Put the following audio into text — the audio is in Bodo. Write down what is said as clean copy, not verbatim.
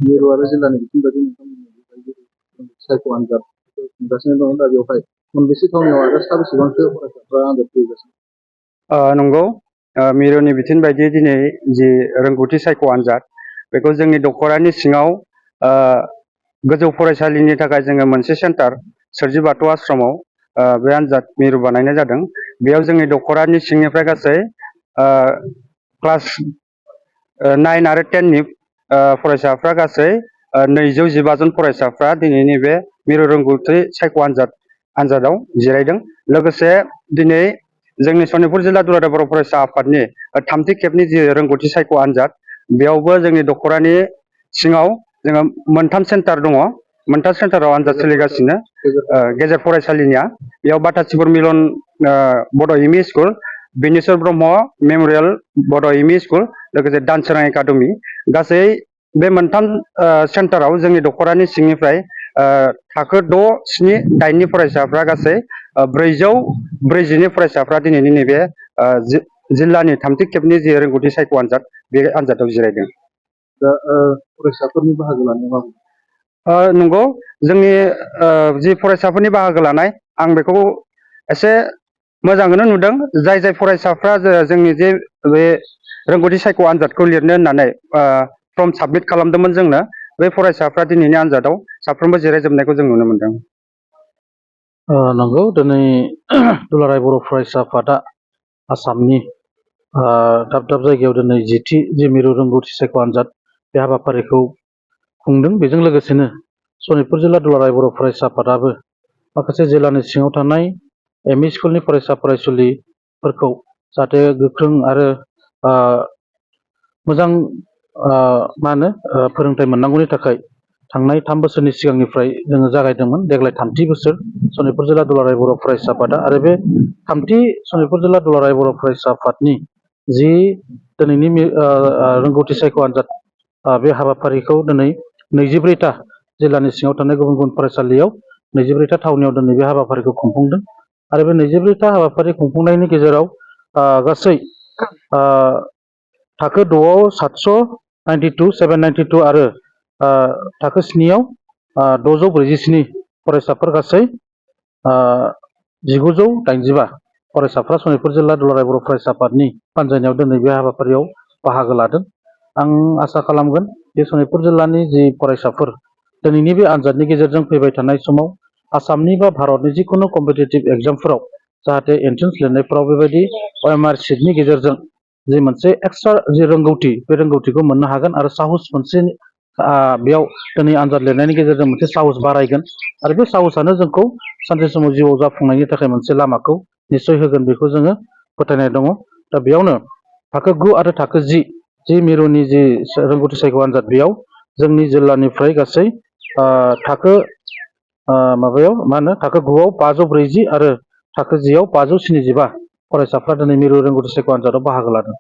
मिरु आरो जिल्लानि बिथिं बायदि नोंथांमोननि सायख' आनजाद खुंगासिनो दं। दा बेवहाय मोनबेसे थावनियाव आरो साबेसेबांसो फरायसाफ्रा आनजाद होगासिनो? नंगौ, मिरुनि बिथोन बायदियै दिनै जि रोंगौथि सायख' आनजाद बेखौ जोंनि दख'रानि सिङाव गोजौ फरायसालिनि थाखाय जोङो मोनसे सेन्टार सोरजि बाथौ आश्रमाव बे आनजाद मिरु बानायनाय जादों। बेयाव जोंनि दख'रानि सिंनिफ्राय गासै क्लास 9 आरो 10नि फरायसाफ्रा गासै 215 जन फरायसाफ्रा दिनैनि बे मिरु रोंगौथि सायख' आनजादाव जिरायदों। लोगोसे दिनै जोंनि सनितपुर जिल्ला दुलाराय बर' फरायसा आफादनि थामथि खेबनि जि रोंगौथि सायख' आनजाद बेयावबो जोंनि दख'रानि सिङाव जोङो मोनथाम सेन्टार दङ। मोनथाम सेन्टाराव आनजाद सोलिगासिनो। गेजेर फरायसालिनिया बेयाव Batasipur Milan Bodo' ME school, Bineswar Brahma memorial Bodo' ME school, लोगोसे दानसोरां एकाडेमि, गासै बे मोनथाम सेन्टाराव जोंनि दख'रानि सिंनिफ्राय थाखो 6, 7, 8नि फरायसाफ्रा गासै 442 फरायसाफ्रा दिनैनि नैबे जिल्लानि थामथि खेबनि जि रोंगौथि सायख' आनजाद बे आनजादाव जिरायदों। दा फरायसाफोरनि बाहागो लानाया माबायदि? नंगौ, जोंनि जि फरायसाफोरनि बाहागो लानाय आं बेखौ एसे मोजाङैनो नुदों। जाय फरायसाफ्रा जोंनि जे बे रोंगौथि सायख' आनजादखौ लिरनो होननानै फर्म साबमिट खालामदोंमोन जोंनो, बे फरायसाफ्रा दिनैनि आनजादाव साफ्रोमबो जिरायजोबनायखौ जों नुनो मोनदों। नंगौ, दिनै दुलाराय बर' फरायसा आफादा आसामनि दाब दाब जायगायाव दिनै 10थि जि मिरु रोंगौथि सायख' आनजाद बे हाबाफारिखौ खुंदों। बेजों लोगोसेनो सनितपुर जिल्ला दुलाराय बर' फरायसा आफादाबो माखासे जिल्लानि सिङाव थानाय एमइ स्कुलनि फरायसा फरायसुलिफोरखौ जाहाथे गोख्रों आरो मोजां फोरोंथाइ मोननांगौनि थाखाय थांनाय 3 बोसोरनि सिगांनिफ्राय जोङो जागायदोंमोन। देग्लाय 3थि बोसोर सनितपुर जिल्ला दुलाराय बर' फरायसा आफादा आरो बे 3थि सनितपुर जिल्ला दुलाराय बर' फरायसा आफादनि जि दिनैनि रोंगौथि सायख' आनजाद बे हाबाफारिखौ दिनै 24टा जिल्लानि सिङाव थानाय गुबुन गुबुन फरायसालियाव 24टा थावनियाव दिनै बे हाबाफारिखौ खुंफुंदों। आरो बे 24टा हाबाफारि खुंफुंनायनि गेजेराव गासै थाखो 6आव 792 आरो थाखो 7आव 647 फरायसाफोर गासै 1985 फरायसाफ्रा सनितपुर जिल्ला दुलाराय बर' फरायसा आफादनि बानजायनायाव दिनै बे हाबाफारियाव बाहागो लादों। आं आसा खालामगोन बे सनितपुर जिल्लानि जि फरायसाफोर दिनैनि बे आनजादनि गेजेरजों फैबाय थानाय समाव आसामनि बा भारतनि जिखुनु कम्पिटिटिभ एग्जामफोराव जाहाथे एन्ट्रेन्स लिरनायफोराव बेबायदि OMR सिटनि गेजेरजों जि मोनसे एक्सट्रा जि रोंगौथि बे रोंगौथिखौ मोननो हागोन आरो साहस मोनसे बेयाव दिनै आनजाद लिरनायनि गेजेरजों मोनसे साहस बारायगोन आरो बे साहसआनो जोंखौ सानसे समाव जिउआव जाफुंनायनि थाखाय मोनसे लामाखौ निस्सय होगोन बेखौ जोङो फोथायनाय दङ। दा बेयावनो थाखो 9 आरो थाखो 10 जि मिरुनि जि रोंगौथि सायख' आनजाद बेयाव जोंनि जिल्लानिफ्राय गासै थाखो 9आव 540 आरो थाखो 10आव 575 फरायसाफ्रा दिनै मिरु रोंगौथि सायख' आनजादाव बाहागो लादों।